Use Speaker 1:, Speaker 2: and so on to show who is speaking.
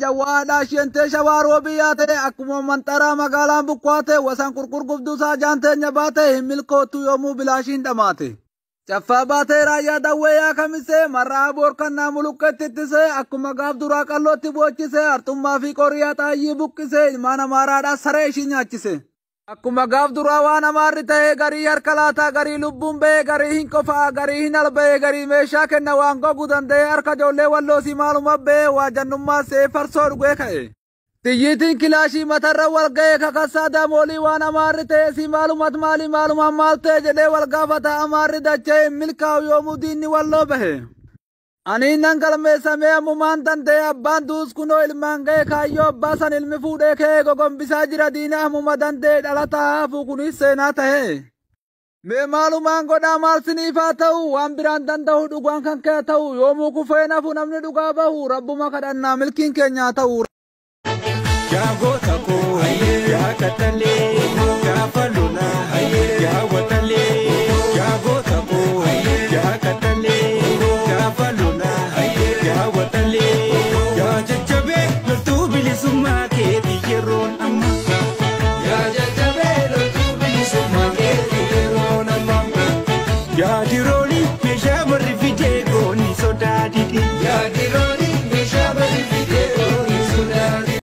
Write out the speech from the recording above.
Speaker 1: Jawwaadhaa isheentee shawaaroo biyyaa ta'e akkuma manxaraa magaalaan bukkaate wasan qurqurgubduusaa jaanteenya baate hin milkoottu yoomuu bilaashiin dhamaate. Caffaa baatee raayyaa dawwee yaa kamisee marraa boorkannaa muluqqeetti ittisee akkuma gaaf duraa qallootti boochisee arxummaa fi qoriyaa xaayyii buqqisee ilmaan amaaraadhaa saree ishii nyaachise. Akkuma gaaf duraa waan amaarri ta'ee garii harka laataa garii lubbuun ba'ee garii hin qofaa garii hin alba'ee garii meeshaa kenna waan goguu danda'ee harka ijoollee walloosii maaluma ba'ee waajannummaa see farsoo dhugee ka'e. Xiyyiitiin kilaashii matarra wal ga'ee kakassaa damoolii waan amaarri ta'e si maalumat maali maalumaan maal ta'e jedhee wal gaafata amaarri dachee hin milkaa'u yoomuu diinni walloo bahe. Ani nan galmeessamee ammumaan danda'e abbaan duus kunoo ilmaan ga'e kaayyoo abbaa san ilmi fuudhee ka'ee gogombisaa jira diina ammuma danda'e dhalataa hafu kunis seenaa ta'e. Mee maalumaan godhaa maal siniif haa ta'u waan biraan danda'u dhugaan kan kee ta'u yoomuu kufee nafu namni dhugaa bahu rabbuma kadhannaa milkiin keenyaa ta'u.
Speaker 2: Yaa goota koo, yaa qaxalee, gaafa lolaa, yaa watalee. Yaa goota koo, yaa qaxalee, gaafa lolaa, yaa watalee. Yaa jajjabee loltuu bilisummaa keetii yeroon amma. Yaa jajjabee loltuu bilisummaa keetii yeroon amma. Yaa diroo.